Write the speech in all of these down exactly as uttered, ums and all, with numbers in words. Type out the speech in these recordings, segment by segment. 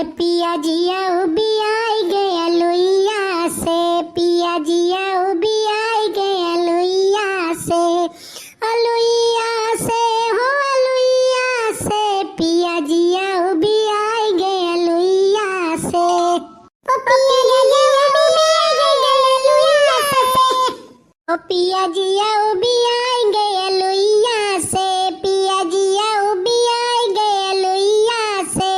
पिया जिया उबियाई गया लुइया से, पिया जिया उबियाई गया लुइया से, अलुइया से हो अलुइया से, पिया जिया उबियाई गया लुइया से। ओ पिया जिया उबियाई गया लुइया से। ओ पिया जिया उबियाई गया लुइया से, पिया जिया उबियाई गया लुइया से।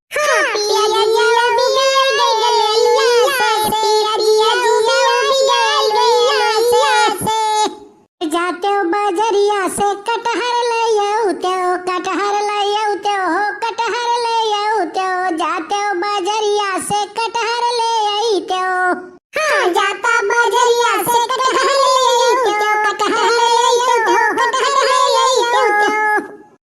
हाँ, पिया जिया उबियाई गया लुइया से, पिया जिया उबियाई गया लुइया से। जाते हो बजरिया से कटहर ले आउते हो, कटहर ले आउते हो, कटहर ले आउते हो, जाते हो बजरिया से कटहर ले आइते हो। हाँ, जाता बजरिया से कटहर ले आउते हो, कटहर ले आउते हो, कटहर ले आउते हो।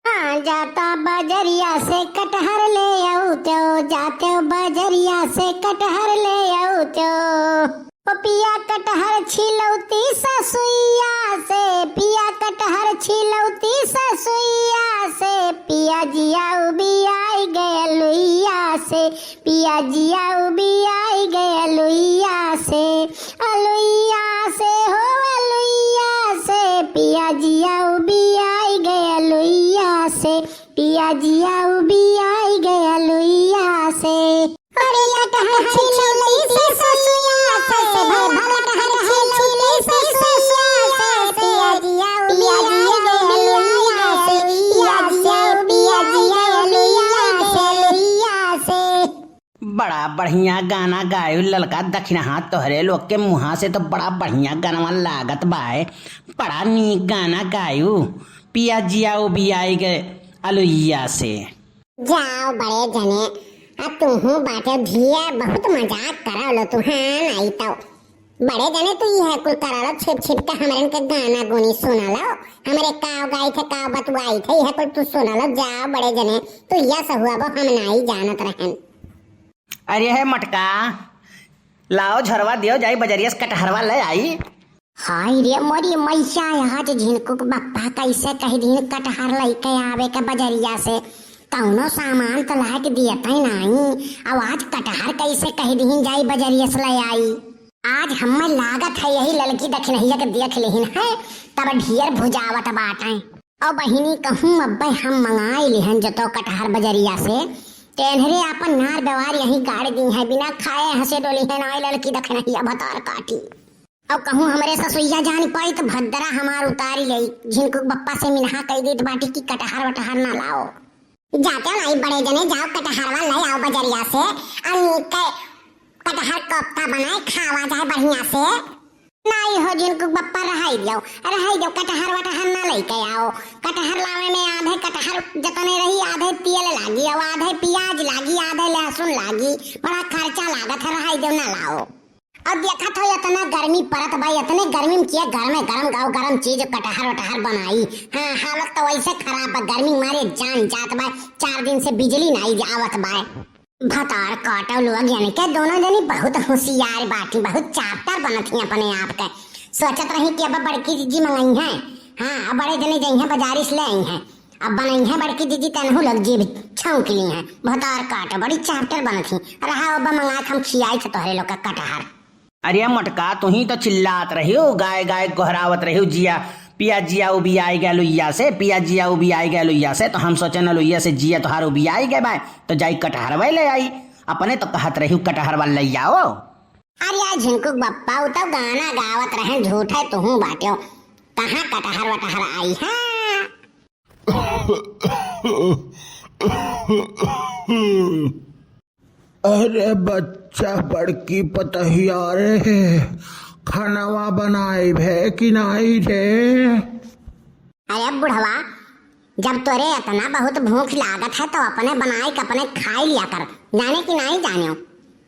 हाँ, जाता बजरिया से कटहर ले आउते हो, जाते हो बजरिया से कटहर ले आउते हो। ओ पिया कटहर छिलौती ससुइया से, पिया कटहर छिलौती ससुइया से, पिया जिया उबियाई गया लुइया से, पिया जिया उबियाई गया लुइया से, अलुइया से हो अलुइया से, पिया जिया उबियाई गया लुइया से, पिया जिया उबियाई गया लुइया से। अरे कटहर छिलौती ससुइया से, भला कटहर छिलौती ससुइया से, पिया जिया उबियाई गया लुइया से, पिया जिया उबियाई गया लुइया से। बड़ा बढ़िया गाना गायू ललका दखिनहा, तोहरे लोग के मुँहा से तो बड़ा बढ़िया गानवा लागत बाय। बड़ा नीक गाना गायू, पिया जिया उबियाई गए अलुइया से। जाओ बड़े जने, आ तुहू बाटे धिया, बहुत मजाक करलो तुहान आई तो। बड़े जने तू यह कुल करलो, छिप छिप के हमरन के गाना गुनी सुनलो, हमरे का गाई थे, का बतुआई थे, यह कुल तू सुनलो। जाओ बड़े जने, तू यह सहुआबो हम नाई जानत रहन। अरे हे मटका, लाओ झरवा दियो, जाई बजरिया से कटहरवा ले आई। हाय रे मोरी मैया, आज झिनकुक बप्पा कैसे कह दिन कटहर लइके आवे के बजरिया से, कौनो सामान तो लाके दियत ही नाई। अब आज कटहर कैसे कह दिन जाई बजरिया से ले आई। आज हमें लागत है यही ललकी दखिनहिया के देख लेहिन है, तब ढेर भुजावत बाटे। और बहिनी कहूँ अब्बे हम मंगाई लिहन जतो कटहर बजरिया से, तेनहरे आपन नार व्यवहार यहीं गाड़ दी है, बिना खाए हंसे डोली है नाई ललकी दखिनहिया भतार काटी। और कहूँ हमरे ससुइया जान पाई तो भद्रा हमार उतारी लई, झिनकुक बप्पा से मिनहा कह देत बाटी कि कटहर वटहर ना लाओ। जाते नाई बड़े जने, जाओ कटहरवा ले आओ बजरिया से, और नीक के कटहर कोफ्ता बनाए खावा जाए बढ़िया से। नाई हो झिनकुक बप्पा, रहाई दियो, रहाई दियो, कटहर वटहर ना लेके आओ। कटहर लावे में आधे कटहर जतने रही, आधे तेल लागी, और आधे प्याज लागी, आधे लहसुन लागी, बड़ा खर्चा लागत है, रहाई दियो, ना लाओ। अब देखत हो इतना गर्मी परत बा, इतने गर्मी में किया गरमे गरम गाओ, गरम चीज कटहर वटहर बनाई। हाँ, हालत तो वैसे खराब बा, गर्मी मारे जान जात बा, चार दिन से बिजली नाई आवत बा। भतार काटो लोग, यानी के दोनों जनी बहुत होशियार बाटी, बहुत चापटर बनत ही अपने आप के। सोचत रही कि अब बड़की जीजी मंगई हैं, हाँ, अब बड़े जने जइहें बजारी से ले आई हैं, अब बनई हैं बड़की जीजी, तनहु लोग जीभ छौंक ली हैं। भतार काटो, बड़ी चापटर बनत ही। रहा अब मंगा के हम खियाई थे तोहरे लोग का कटहर। अरे मोटका, तुही तो चिल्लात रहियो, गाय गाय गोहरावत रहियो, जिया पिया जिया उबियाई गया लुइया से, पिया जिया उबियाई गया लुइया से। तो हम सोचे न लुइया से जिया तोहार उबियाई गए बाय, तो जाई कटहरवे ले आई। अपने तो कहत रहियो कटहरवा ले आओ। अरे यार झिनकुक बप्पा, उ तो गाना गावत रहे, झूठे तुहू बाट्यो। कहाँ कटहर वटहर आई है? अरे बच्चा, बड़की पतहिया रे, खानावा बनाई भे कि नाई रे? अरे बुढ़वा, जब तोरे इतना बहुत भूख लागत है तो अपने बनाई के अपने खाई लिया कर, जाने कि नाई जाने।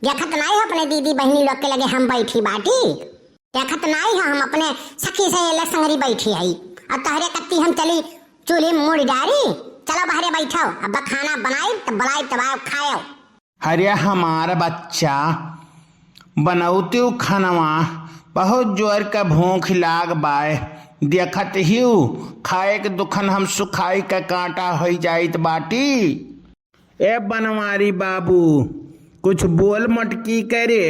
देखत नाई हो अपने दीदी बहिनी लोग के लगे हम बैठी बाटी, देखत नाई हो हम अपने सखी सहेली संगरी बैठी हई, और तोहरे कत्ती हम चली चूल्ही में मुड़ डारी। चलो बहरे बैठो, अब खाना बनाई तब बुलाई तब आओ खाओ। अरे हमार बच्चा, बनौतिउ खनवा, बहुत जोर के भूख लाग बाय। देखत हिउ, खाए के दुखन हम सुखाई के कांटा होई जाइत बाटी। ए बनवारी बाबू, कुछ बोल मटकी के रे।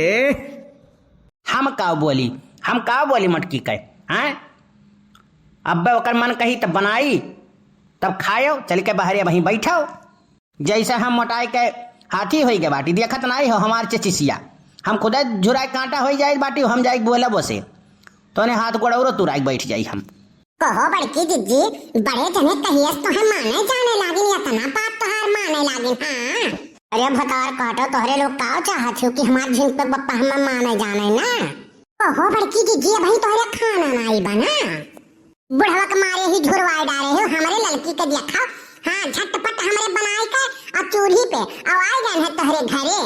हम का बोली, हम का बोली मटकी के, हैं? अब्बे ओकर मन कही तब बनाई, तब खायो, चल के बहरे वहीं बैठो। जैसे हम मोटाई के हाथी होई गए बाटी, देखत नाई हो हमार चचिसिया, हम खुदे झुराई कांटा होई जाए बाटी, हम जाए बोलब ओसे, तोने हाथ गोड़ औरो तुराई बैठ जाई हम। कहो बड़की जिज्जी, बड़े जने कहियस तोहे माने जाने लागिन, एतना बात तोहार माने लागिन, हाँ? अरे भतार काटो, तोहरे लोग का चाहत हो कि हमार झिनकुक बप्पा हमें माने जाने ना? कहो बड़की जिज्जी, अबहीं तोहरे खाना नाई बना। बुढ़वा के मारे ही झुरवाए डारे हो, हमरे ललकी के देखा, हाँ, झटपट हमरे बनाए के और चूल्ही पे और आए गए हैं तोहरे घरे।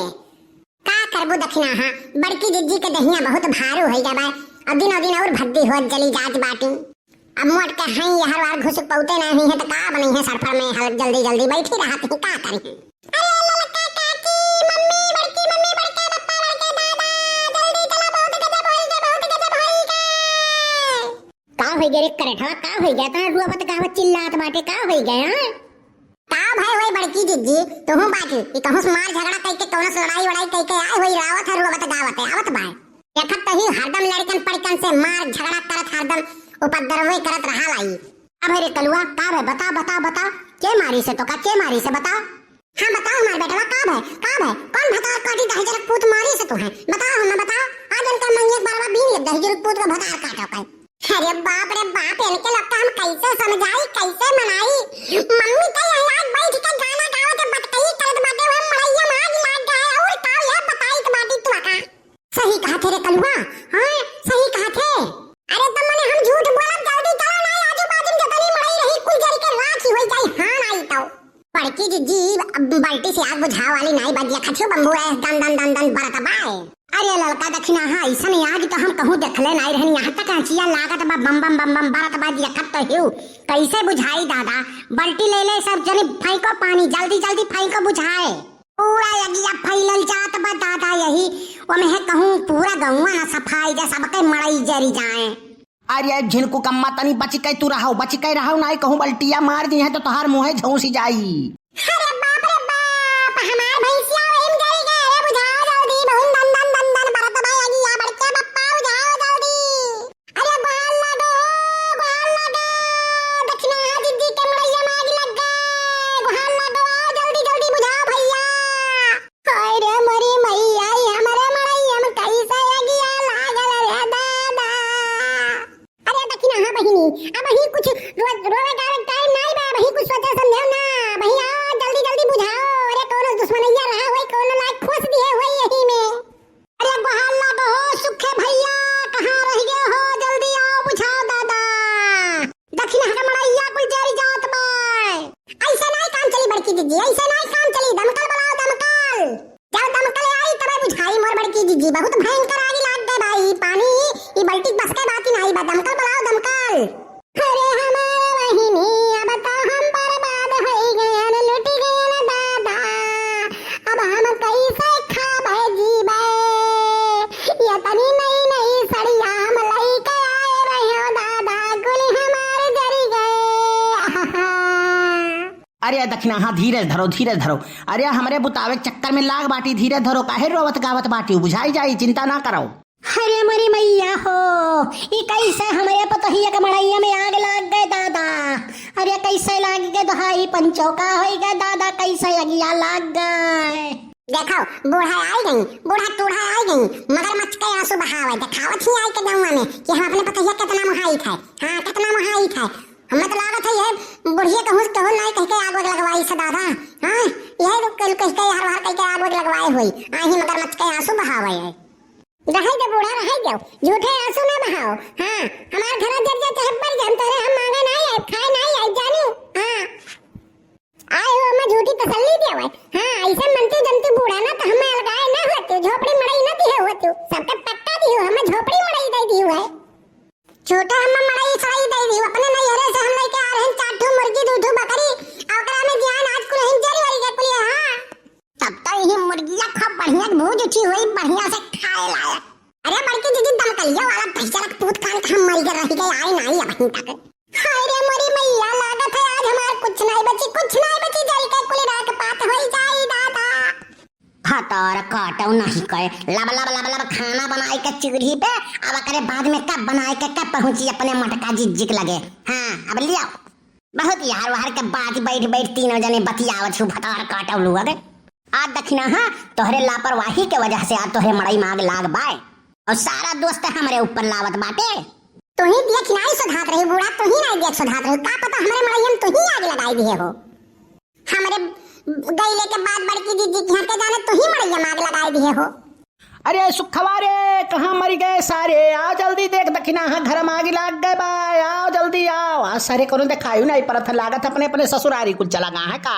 का करबू दखिनाहा, बड़की जिज्जी के दहिया बहुत भारू होई गवा, अब दिनो दिन और भद्दी होत जली जात बाटी। अब मोट के हई हर बार घुसुक पौते नहीं है तो का बनई है सरफर में, हल जल्दी जल्दी बैठी रहत ही, का करी? अरे ललका काकी, मम्मी, बड़की मम्मी, बड़के पप्पा, बड़के दादा, जल्दी चला, बहुत गजब होई गए, बहुत गजब होई गए। का होई गए रे करेठवा, का होई गए? तोहरे रोवत गावत चिल्लात बाटे, का होई गए, हाँ? का भय होई बड़की जिज्जी, तुहू बाटी, ई कहूँ से मार झगड़ा कइके, कौनो से लड़ाई वड़ाई कइके आए होई, रावत है रोवत गावत है, आवत बाय। देखत तो ही हरदम लड़कन पड़कन से मार झगड़ा करत, हरदम उपद्रवे करत रहा लाई। अब रे कलुआ, का भय? बता, बता, बता, के मारी से तो का, के मारी से बता? हाँ बताओ हमार बेटवा, का भय, का भय? कौन भतार काटी दहिजरक पूत मारी से तुहे? बताओ हमें, बताओ। आज इनका मंगिया के बरवा बीन ले दहिजरक पूत का भतार काटो कहे। अरे बाप रे बाप, इनके लोग का हम कैसे समझाई, कैसे मनाई? मम्मी तो यहाँ आज बैठ के गाना गावत है, बटकई करत बाटे, वह मड़ैया में आग लाग गए। और का यह बताई तो बाटी तुमका? सही कहा थे रे कलुआ, हाँ सही कहा थे। अरे तो मने हम झूठ बोलब, जल्दी चलो ना, आजू बाजू में जतनी मड़ई रही कुल जल के राख ही होई जाई, हाँ नाई तो। बड़की जिज्जी अब बाल्टी से आग बुझावे वाली नाई बा, देखत हो बम्बू है दन दन दन दन बरत बाए। अरे ललका दखिनाहा, ऐसन आग तो हम कहूँ देखले नाई रहनी, यहाँ तक हंचिया लागत बा बम बम बम बम बरत बा, देखत तो हो। कैसे बुझाई दादा? बाल्टी ले ले सब जने फेंको पानी, जल्दी जल्दी फेंको बुझाए। पूरा अगिया फैलल जात बा दादा, यही ओमे है कहूँ पूरा गौवा ना सफाई जा, सबके मड़ई जरी जाए। अरे झिनकुक अम्मा, तनी बचिके तू रहो, बचिके रहो, नाई कहूँ बल्टिया मार दिहे तो तोहार मुँहे झौंसी जाई। अरे बाप रे बाप, हमार भैंसिया वही में जरी गए। अरे बुझाओ जल्दी, बहुत दन दन दन दन बरत बा अगिया, बड़के बप्पा बुझाओ जल्दी। अरे गोहार लागो, गोहार लागो, दखिनाहा जिज्जी के मड़ैया में आग लग गए। गोहार लागो, आओ जल्दी जल्दी बुझाओ भैया। हाय रे मोरी मैया, ई हमरे मड़ैया में कैसे अगिया लागल रे दादा। अरे दखिनाहा बहिनी, अबही कुछ रो-, रोवे गावे टाइम नाई बा, अबही कुछ सोचे समझे ना। अबही आओ जल्दी जल्दी बुझाओ, अरे कौनो दुश्मनैया रहा होई, कौनो लाइक खोस दिए होई यही में। अरे गोहार लागो हो सुखे भैया, कहाँ रह गए हो? जल्दी आओ बुझाओ दादा। दखिनाहा के मड़ैया कुल जरी जात बाय। ऐसे नाई काम चली बड़की जिज्जी, ऐसे नाई काम चली। दमकल बुलाओ दमकल। जब दमकल आई तबे बुझाई मोर बड़की जिज्जी, बहुत भयंकर आग लाग गए भाई। पानी ई बल्टी बस के बात ही नाई बा। दमकल बुलाओ दमकल। अरे हमार बहिनी, अब तो हम बर्बाद होई गयन, लुटि गयन दादा। अब हम कैसे खाबे जीबे? ये तनी नई नई सड़िया हम लइके आए रहे हो दादा, कुल हमार जरी गए। अरे दखिनाहा, धीरज धरो, धीरज धरो। अरे हमरे बुतावे के चक्कर में लाग बाटी, धीरज धरो। काहे रोवत गावत बाटी? बुझाई जाई, चिंता ना करो। अरे मोरी मैया हो, ई कैसे हमरे पतोहिया के मड़ैया में आग लाग गए दादा। अरे कैसे लाग गए दोहाई पंचो, का होई गए दादा, कैसे अगिया लाग गए। देखो, बूढ़ा आई गई, बूढ़ा टूढ़ा आई गई, मगरमच्छ के आंसू बहावे, देखावत ही आई के गौवा में कि हम अपने पतोहिया कितना मोहाइत है। हाँ, कितना मोहाइत है। हमें तो लागत है ये बुढ़िया कहूँ से कहूँ नाई कह के आग वाग लगवाई से दादा। हाँ, यही लोग कह, कह के हर हर कह के आग वाग लगवाए हुई। आई ही मगरमच्छ के आंसू बहावे है। रहे दे बूढ़ा, रहे दे, झूठे आंसू ना बहाओ। हाँ, हमार घर जर जा चाहे मर जा, हम तोरे हम मांगे नाई आए, खाए नाई आए, जानू। हाँ, आए हो हमें झूठी तसल्ली देवे। हाँ, ऐसे मनती जनती बूढ़ा ना तो हमें अलगाए ना होती, झोपड़ी मड़ई ना दिए होती, सबके पट्टा दियो, हमें झोपड़ी मड़ई दे दियो है। झूठे हमें मड़ई सड़ई दे दियो, अपने नैहरे से हम लेके आ रहे हैं चार ठो मुर्गी, दो ठो बकरी, और ओकरा में जियान आज कुल हिंजरी वाली के कुलिया। हाँ। तब तो यही मुर्गिया खूब बढ़िया भूज उठी हुई, बढ़िया से खाए लायक। अरे बड़की दीदी, दमकलिया वाला भैया का पूत कान का हम मर गए, रह गए, आए नाई अबहीं तक। हाय रे मोरी मैया, लागत है आज हमार कुछ नाई बची, कुछ नाई बची, जल के कुल राख पात होई जाई। भतार काटउ नहीं कहे, लब लब लब लब खाना बनाए के चूल्ही पे, अब ओकरे बाद में कब बनाए के कब पहुंची अपने मटका जिज्जी के लगे। हाँ, अब लियाओ। बहुत यार वार के बात बैठ बैठ तीनों जने बतियावत छु, भतार काटउ लोग। आज दखिना, हाँ, तोहरे लापरवाही के वजह से आज तोहरे मड़ई में आग लाग बाय। और सारा दोष हमरे ऊपर लावत बाटे। तुही देख नाई सुधात रही बूढ़ा, तुही नाई देख सुधात रही। का पता हमरे मड़इया में तुही आग लगाई दिहे हो। हमरे गईले के बाद बड़की दीदी के यहाँ के जाने तुही मड़इया में आग लगाई दिहे हो। अरे सुखवा रे, कहाँ मरि गए सारे? आओ जल्दी, देख दखिना, हाँ, घर में आग लाग गए बा। आओ जल्दी आओ। आज सारे कोनो देखाई नाई परत है, लागत अपने अपने ससुरारी कुल चला गा है का?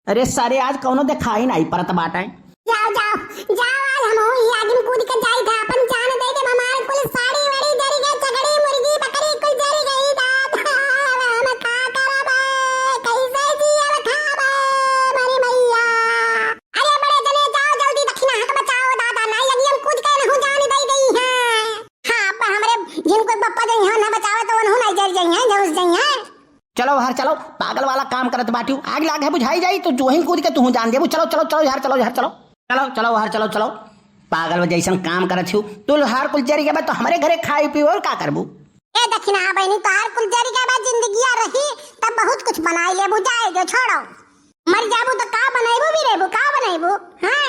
अरे सारे, आज कौनो देखाई नाई परत बाटे। जाओ, जाओ, जाओ, आज हमहू ई आगिन कूद के जाई था, अपन जान दे देब, हमार कुल साड़ी वाड़ी जरी गई, चगड़ी मुर्गी बकरी कुल जरी गई, दादा, अब हम का करब, कैसे जियब खाब, मरी मैया। अरे बड़े जने, जाओ जल्दी, दखिना हक बचाओ, दादा, नाई आगिन कूद के नहू जान दे गई है। हाँ, अब हमरे जिनको पप्पा जई हैं, ना बचावे तो उन्हों नाई जर जई हैं, झुस जई हैं। चलो हर चलो, पागल वाला काम करत बाटिउ। आग लाग है बुझाई जाई, तो जोहिन कूद के तुहूँ जान देबू। चलो, चलो, चलो यार, चलो यार, चलो। चलो, चलो हर चलो, चलो। पागल जैसन काम करत हिउ। तू लोहार कुल जरी गए तो हमरे घरे खाई पीऊ और का करबू? ए दखिना बहनी, तोहार कुल जरी गए बा, जिंदगिया रही तब बहुत कुछ बनाई लेबू, जाए दे, छोड़ो। मर जाबू तो का बनैबू भी रेबू, का बनैबू? हाँ?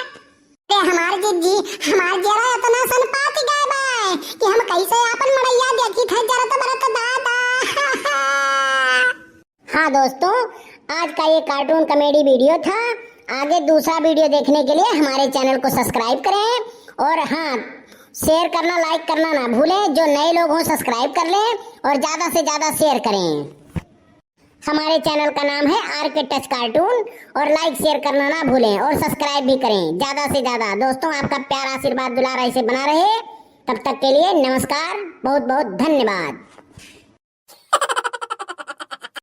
ए हमार जिज्जी, हमार जरा इतना सन पाक गए बा कि हम कैसे आपन मड़ैया देखी थे जरत बरत दादा। हाँ दोस्तों, आज का ये कार्टून कॉमेडी वीडियो था। आगे दूसरा वीडियो देखने के लिए हमारे चैनल को सब्सक्राइब करें और हाँ, शेयर करना, लाइक करना ना भूलें। जो नए लोग हों सब्सक्राइब कर लें और ज़्यादा से ज़्यादा शेयर करें। हमारे चैनल का नाम है आर के टच कार्टून और लाइक शेयर करना ना भूलें और सब्सक्राइब भी करें ज़्यादा से ज़्यादा। दोस्तों, आपका प्यार, आशीर्वाद, दुलार ऐसे बना रहे। तब तक के लिए नमस्कार, बहुत बहुत धन्यवाद।